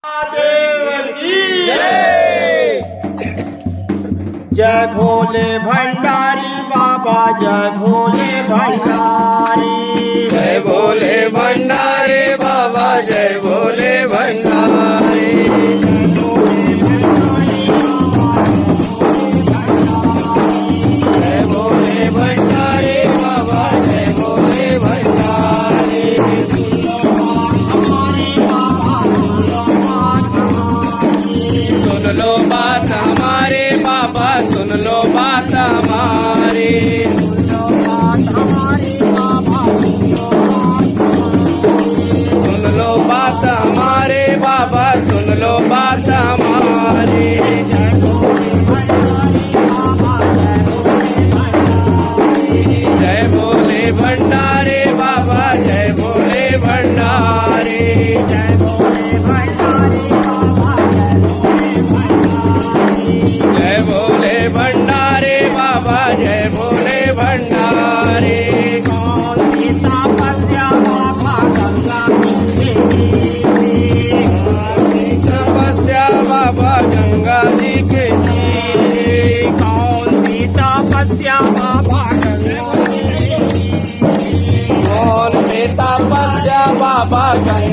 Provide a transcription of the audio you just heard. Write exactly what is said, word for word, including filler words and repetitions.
देव की जय। जय भोले भंडारी बाबा, जय भोले भंडारी। जय भोले भंडारी बाबा, जय भोले भंडारी। जय भोले भंडारी बाबा, जय भोले भंडारी। सुन लो बात हमारे बाबा, सुन लो बात हमारे। सुन लो बात हमारे बाबा, सुन लो बात हमारे। जय भोले भंडारी बाबा, जय भोले भंडारी। जय भोले भंडारी बाबा, जय भोले भंडारी। जय भोले भंडारी बाबा, जय भोले भंडारी। कौन सी तपस्या बाबा गंगा जी के तीरे? तपस्या बाबा गंगा जी के तीरे। कौन सी तपस्या बाबा गंगा जी के तीरे? कौन सी तपस्या बाबा गंगा